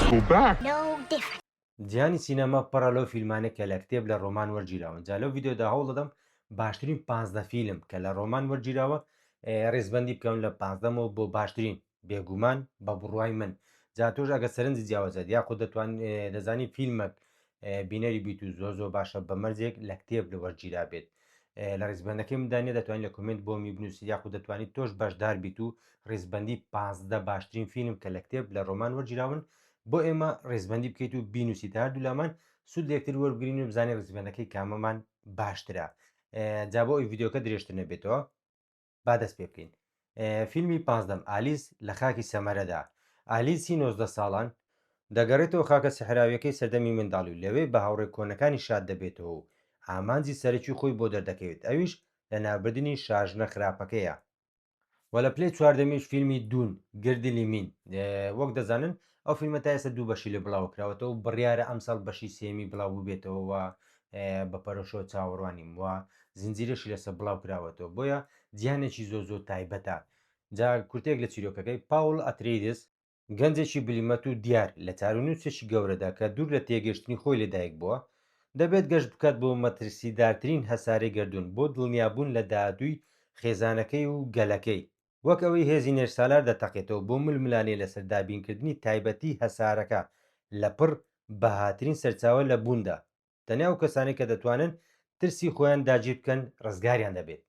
Go back. جیهانی سینەما پڕە لەو فیلمانەی کە لە کتێب لە ڕۆمان وەرگیراون جا لەو ڤیدیۆدا هەوڵدەدەم باشترین 15 فیلم کە لە ڕۆمان وەرگیراوە ڕیزبەندی بکەم لە پازدەمەوە بۆ باشترین بێگومان بە بڕوای من جا تۆش ئەگە سەرنجی جیاوازێت یاخود دەتوان دەزانی فیلمەک بینەری بیت و زۆر زۆر باشە بە مەرجێک لە کتێب لە وەرگیرا بێت لە ڕیزبەندەکەی مندا نیە دەتوانین لە comment بۆمی بنووسیت یاخود دەتوانیت تۆش بەشدار بیت و ڕیزبەندی 15 باشترین فیلم کە لە کتێب لە ڕۆمان وەرگیراون بۆ ئێمە ڕیزبەندی بکەیت و بینوسیت هەردوو لامان سوود لەکتر وەربگرین و بزانین ڕیزبەندەکەی کامەمان باشترە جا بۆ ئەوی ڤیدیۆکە درێژتر نەبێتەوە با دەست پێ بکەین فیلمی پازدەم ئالیس لە خاکی سەمەرەدا ئالیسی 19 ساڵان دەگەڕێتەوە خاکە سەحراویەکەی سەردەمی منداڵی و لەوێ بە هاوڕێ کۆنەکانی شاد دەبێتەوە و ئامانجی سەرەکی خۆی بۆ دەردەکەوێت ئەویش لەناوبردنی شاژنە خراپەکەیە وە لە پلەی چواردەمیش فیلمی دوون، گردی لیمین، وەک دەزانن ئەو فیلمە تا ئێستا دوو بەشی لێ بڵاو کراوەتەوە و بڕیارە ئەمساڵ بەشی سێمی بڵاو ببێتەوە و بە پەرۆشەوە چاوەڕوانیم و زنجیرەشی لەسەر بڵاو کراوەتەوە بۆیە جیهانێکی زۆر زۆر تایبەتە جا کورتێک لە چیرۆکەکەی پاوڵ ئەتریدس گەنجێکی بلیمەت و دیار لە چارەنووسێکی گەورەدا کە دوور لە تێگەیشتنی خۆی لەدایک بووە، دەبێت گەشت بکات بۆ مەترسیدارترین هەسارەی گەردوون بۆ دڵنیابوون لە داهاتووی خێزانەکەی و گەلەکەی. وەک ئەوەی هێزی نێرسالار دەتەقێتەوە بۆ ململانێ لەسەر دابینکردنی تایبەتی هەسارەکە لە پڕ بەهاترین سەرچاوە لە بووندا، تەنیا ئەو کەسانەی کە دەتوانن ترسی خۆیان داگیر بکەن ڕزگاریان دەبێت.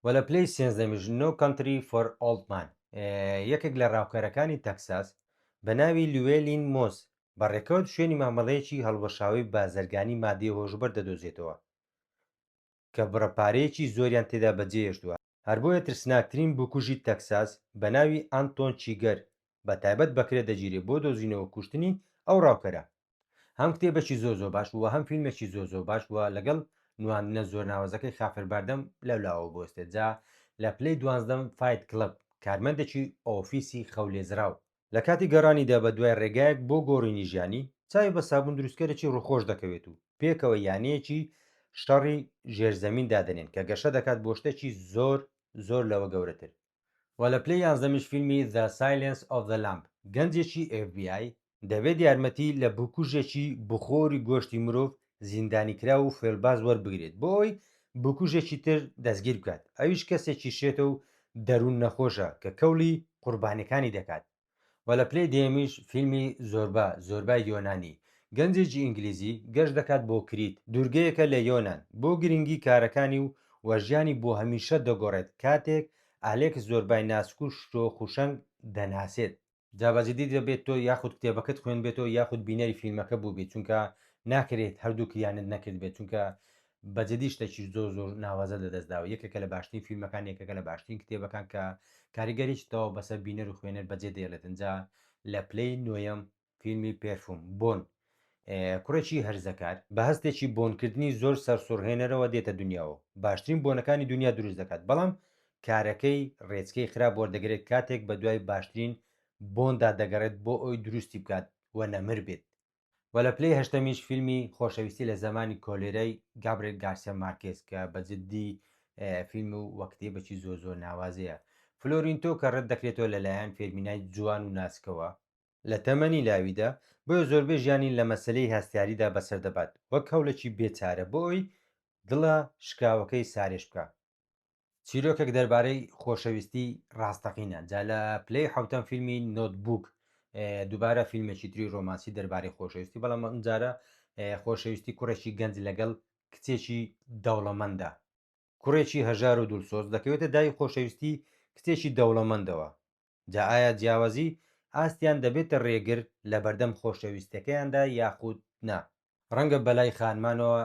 وە لە پلەی سێنزدەمیش No Country for Old Men یەکێک لە ڕاوکەرەکانی تەکساس بە ناوی لوێلین مۆس بە ڕێکەوت شوێنی مامەڵەیەکی هەڵوەشاوەی بازرگانی مادەی هۆشبەر دەدۆزێتەوە کە بڕە پارەیەکی زۆریان تێدا بەجێهێشتووە، هەر بۆیە ترسناکترین بکوژی تەکساس بە ناوی ئەنتۆن چیگەر بە تایبەت بەکرێ دەگیرێ بۆ دۆزینەوە کوشتنی ئەو ڕاوکەرە. هەم کتێبێکی زۆر زۆر باش وە هەم فیلمێکی زۆر زۆر باش وە لەگەڵ نواندنە زۆر ناوازەکەی خافر باردەم لەولاوە بوەستێت جا لە پلەی دوانزدەم Fight Club کارمەندێکی ئۆفیسی خەولێزراو لە کاتی گەڕانیدا بە دوای ڕێگایەک بۆ گۆڕینی ژیانی چاوی بە سابوون دروستکەرێکی ڕووخۆش دەکەوێت و پێکەوە یانەیەکی شەڕی ژێرزەمین دادەنێن کە گەشە دەکات بۆ شتێکی زۆر زۆر لەوە گەورەتر. وە لە پلەی یانزدەمیش فیلمی The Silence of the Lamb گەنجێکی FBI دەبێت یارمەتی لە بکوژێکی بخۆری گۆشتی مرۆڤ زیندانیکراو و فێڵباز وەربگرێت بۆ ئەوەی بکوژێکی تر دەستگیر بکات، ئەویش کەسێکی شێتە و دەروون نەخۆشە کە کەوڵی قوربانیەکانی دەکات. وە لە پلەی دەیەمیش فیلمی زۆربا، زۆربای یۆنانی، گەنجێکی ئینگلیزی گەشت دەکات بۆ کریت، دوورگەیەکە لە یۆنان، بۆ گرنگی کارەکانی و وە ژیانی بۆ هەمیشە دەگۆڕێت کاتێک ئالێکس زۆربای ناسک و شۆخ و شەنگ دەناسێت. جا بە جدی دەبێت تۆ یاخود کتێبەکەت خوێندبێتەوە یاخود بینەری فیلمەکە بووبیت چونکە ناکرێت هەردووکیانت نەکردبێت چونکە بە جدی شتێکی زۆر زۆر ناوازە لەدەست داوە یەکێکە لە باشترین فیلمەکان یەکێکە لە باشترین کتێبەکان کە کاریگەریی تەواو بەسەر بینەر و خوێنەر بەجێ دێڵێتن جا لە پلەی نۆیەم فیلمی Perfume بۆن کوڕێکی هەرزەکار بە هەستێکی بۆنکردنی زۆر سەرسوڕهێنەرەوە دێتە دنیاوە باشترین بۆنەکانی دنیا دروست دەکات بەڵام کارەکەی ڕێچکەی خراپ وەردەگرێت کاتێک بەدوای باشترین بۆندا دەگەڕێت بۆ ئەوی دروستی بکات و نەمر بێت. وە لە پلەی هەشتەمیش فیلمی خۆشەویستی لە زەمانی کۆلێرای گابرێل گارسیا مارکێز کە بە جدی فیلم و وە کتێبێکی زۆر زۆر ناوازەیە فلۆرینتۆ کە ڕەت دەکرێتەوە لەلایەن فێرمینای جوان و ناسکەوە لە تەمەنی لاویدا، بۆیە زۆربەی ژیانی لە مەسەلەی هەستیاریدا بەسەر دەبات، وەک هەوڵێکی بێ چارە بۆ ئەوەی دڵە شکاوەکەی سارێژ بکا. چیرۆکێک دەربارەی خۆشەویستی ڕاستەقینە، جا لە پلەی حەوتەم فیلمی Notebook، دووبارە فیلمێکی تری ڕۆمانسی دەربارەی خۆشەویستی، بەڵام ئەمجارە خۆشەویستی کوڕێکی گەنج لەگەڵ کچێکی دەوڵەمەندە. کوڕێکی هەژار و دڵسۆز دەکەوێتە داوی خۆشەویستی کچێکی دەوڵەمەندەوە، جا ئایا جیاوازی ئاستیان دەبێتە رێگر لەبەردەم خۆشەویستەکەیاندا یاخود نا؟ رەنگە بەلای خانمانەوە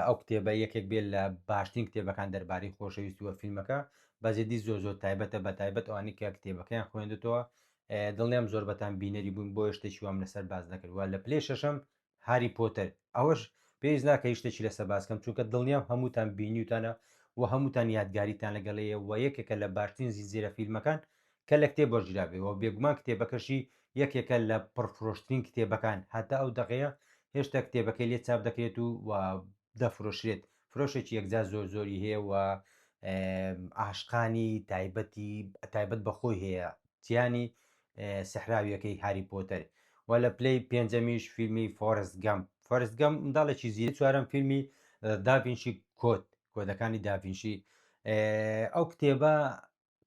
ئەو کتێبە یەکێک بێت لە باشترین کتێبەکان دەربارەی خۆشەویستی وە فیلمەکە بە جدی زۆر زۆر تایبەتە بە تایبەت ئەوانەی کە کتێبەکەیان خوێندتەوە دڵنیام زۆربەتان بینەری بوون بۆیە شتێکی وام لەسەر باس نەکرد وە لە پلەی شەشەم هاری پۆتەر ئەوەش پێویست ناکە هیچ شتێکی لەسەر باس کەم چونکە دڵنیام هەمووتان بینیوتانە و هەمووتان یادگاریتان لەگەڵەیە و یەکێکە لە باشترین زنجیرە فیلمەکان کە لە کتێب وەرگیرابێ و بێگومان کتێبەکەشی یەکێکە لە پڕفرۆشترین کتێبەکان هەتا ئەو دەقەیە هێشتا کتێبەکەی لێ چاپ دەکرێت و و دەفرۆشرێت فرۆشێکی یەکجار زۆر زۆری هەیە و عاشقانی تایبەتی تایبەت بە خۆی هەیە جیانی سحراویەکەی هاری پۆتەر. و لە پلەی پێنجەمیش فیلمی فۆرست گەمپ. فۆرست گەمپ منداڵێکی زیرەک. چوارەم فیلمی داڤینشی کۆد، کۆدەکانی داڤینشی. ئەو کتێبە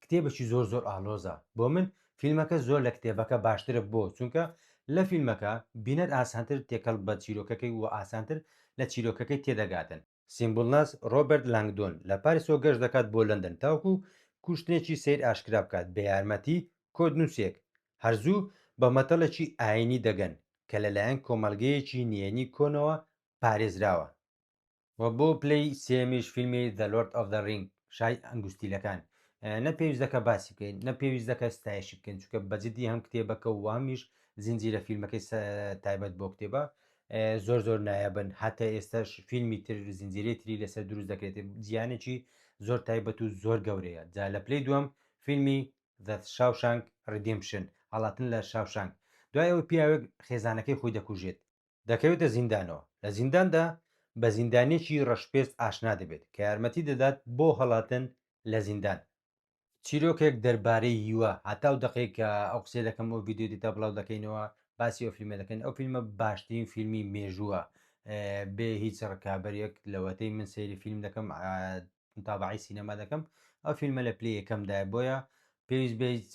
کتێبێکی زۆر زۆر ئالۆزە بۆ من فیلمەکە زۆر لە کتێبەکە باشترە بۆ چونکە لە فیلمەکە بینەر ئاسانتر تێکەڵ بە چیرۆکەکەی و ئاسانتر لە چیرۆکەکەی تێدەگاتن. سیمبولناس ڕۆبەرت لانگدۆن لە پاریسەوە گەشت دەکات بۆ لەندەن تاوەکو کوشتنێکی سەیر ئاشکرا بکات بە یارمەتی کۆدنووسێک. هەر زوو بە مەتەڵێکی ئایینی دەگەن کە لەلایەن کۆمەڵگەیەکی نهێنی کۆنەوە پارێزراوە. وە بۆ پلەی سێیەمیش فیلمی The Lord of the Ring، شای ئەنگوستیلەکان، نە پێویست دەکا باسی بکەین نە پێویست دەکا ستایشی بکەین چونکە بە جدی هەم کتێبەکە و هەمیش زنجیرە فیلمەکەی تایبەت بۆ کتێبە زۆر زۆر نایابن هەتا ئێستاش فیلمی تر زنجیرەی تری لەسەر دروست دەکرێت جیانێکی زۆر تایبەت و زۆر گەورەیە جا لە پلەی دووەم فیلمی The Shawshank Redemption هەڵاتن لە شاوشانک دوای ئەوەی پیاوێک خێزانەکەی خۆی دەکوژێت دەکەوێتە زیندانەوە، لە زینداندا بە زیندانییەکی ڕەشپێست ئاشنا دەبێت کە یارمەتی دەدات بۆ هەڵاتن لە زیندان. چیرۆکێک دەربارەی هیوا، هەتا ئەو دەقەی کە ئەو قسەیە دەکەم ئەو ڤیدیۆ دیتا بڵاو دەکەینەوە باسی ئەو فیلمە دەکەین، ئەو فیلمە باشترین فیلمی مێژووە بێ هیچ ڕکابەریەک لەوەتەی من سەیری فیلم دەکەم متابەعەی سینەما دەکەم ئەو فیلمە لە پلەی یەکەمدایە بۆیە پێویست بە هیچ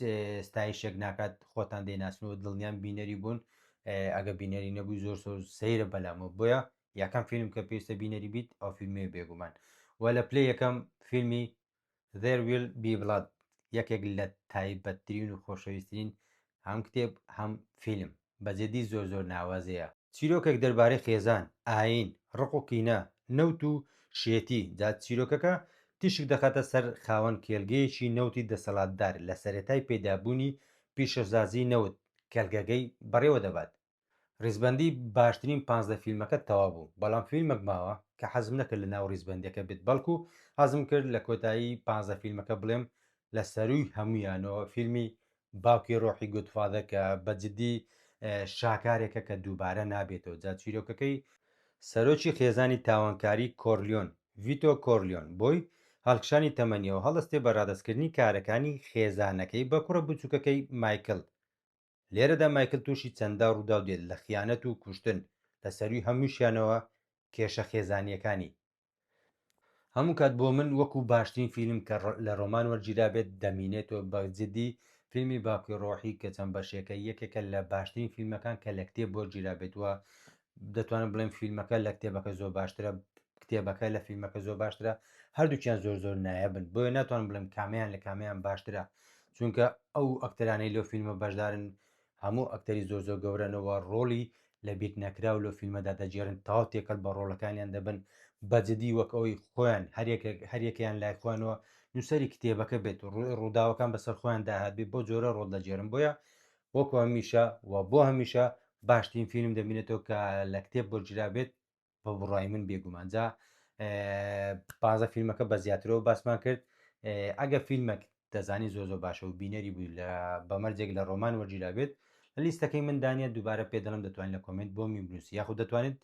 ستایشێک ناکات خۆتان دەیناسن و دڵنیام بینەری بوون ئەگە بینەری نەبووی زۆر زۆر سەیرە بەلامەوە بۆیە یەکەم فیلم کە پێویستە بینەری بیت ئەو فیلمەیە بێگومان و لە پلەی یەکەم فیلمی There Will Be Blood یەکێک لە تایبەتترین و خۆشەویسترین هەم کتێب هەم فیلم بە جدی زۆر زۆر ناوازەیە. چیرۆکێک دەربارەی خێزان، ئایین، ڕق و کینە، نەوت و شێتی، جا چیرۆکەکە تیشک دەخاتە سەر خاوەن کێڵگەیەکی نەوتی دەسەڵاتدار لە سەرەتای پەیدابوونی پیشەسازی نەوت کێڵگەکەی بەڕێوە دەبات. ڕیزبەندی باشترین 15 فیلمەکە تەواو بوو، بەڵام فیلمێک ماوە کە حەزم نەکرد لە ناو ڕیزبەندیەکە بێت بەڵکو حەزم کرد لە کۆتایی 15 فیلمەکە بڵێم لە سەرووی هەموویانەوە فیلمی باوکی ڕۆحی Godfather کە بە جدی شاکارێکە کە دووبارە نابێتەوە جا چیرۆکەکەی سەرۆکی خێزانی تاوانکاری کۆرلیۆن ڤیتۆ کۆرلیۆن بۆی هەڵکشانی تەمەنیەوە هەڵدەستێ بە ڕادەستکردنی کارەکانی خێزانەکەی بە کوڕە بچوکەکەی مایکل لێرەدا مایکل تووشی چەندا ڕووداو دێت لە خیانەت و کوشتن لە سەرووی هەمووشیانەوە کێشە خێزانییەکانی. هەموو کات بۆ من وەکو باشترین فیلم کە لە ڕۆمان وەرگیرابێت دەمینێتەوە بە جدی فیلمی باوکی ڕۆحی کە چەند بەشێکە یەکێکە لە باشترین فیلمەکان کە لە کتێب وەرگیرابێت و دەتوانم بڵێم فیلمەکە لە کتێبەکە زۆر باشترە کتێبەکە لە فیلمەکە زۆر باشترە هەردووکیان زۆر زۆر نایابن بۆیە ناتوانم بڵێم کامیان لە کامیان باشترە چونکە ئەو ئەکتەرانەی لەو فیلمە بەشدارن هەموو ئەکتەری زۆر زۆر گەورەنەوە ڕۆڵی لە بیر نەکراو لەو فیلمەدا دەگێرن تەواو تێکەڵ بە ڕۆڵەکانیان دەبن بە جدی وەک ئەوەی خۆیان هەریەکەیان لای خۆیانەوە نووسەری کتێبەکە بێت و ڕووداوەکان بەسەر خۆیان داهات بێت بۆ جۆرە ڕۆڵ دەگێرن بۆیە وەکو هەمیشە و بۆ هەمیشە باشترین فیلم دەبینێتەوە کە لە کتێب وەرگیرابێت بە بڕای من بێگومان جا پازە فیلمەکە بە زیاترەوە باسمان کرد ئەگە فیلمێک دەزانی زۆر زۆر باشە و بینەری بووی لە بەمەرجێک لە ڕۆمان وەرگیرا بێت لە لیستەکەی من دانیە دووبارە پێ دەڵم دەتوانین لە کۆمنت بۆ من بنووسی یاخود دەتوانێت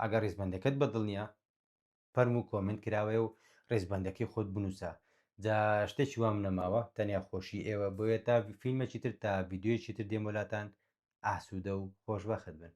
ئەگەر ڕیزبەندەکەت بەدڵ نییە فەرموو کۆمنت کراوەیە و ڕیزبەندەکەی خۆت بنووسە جا شتێکی وام نەماوە تەنیا خۆشی ئێوە بۆیە تا فیلمێکی تر تا ڤیدیۆیەکی تر دێم وەلاتان ئاسوودە و خۆشبەخت بن.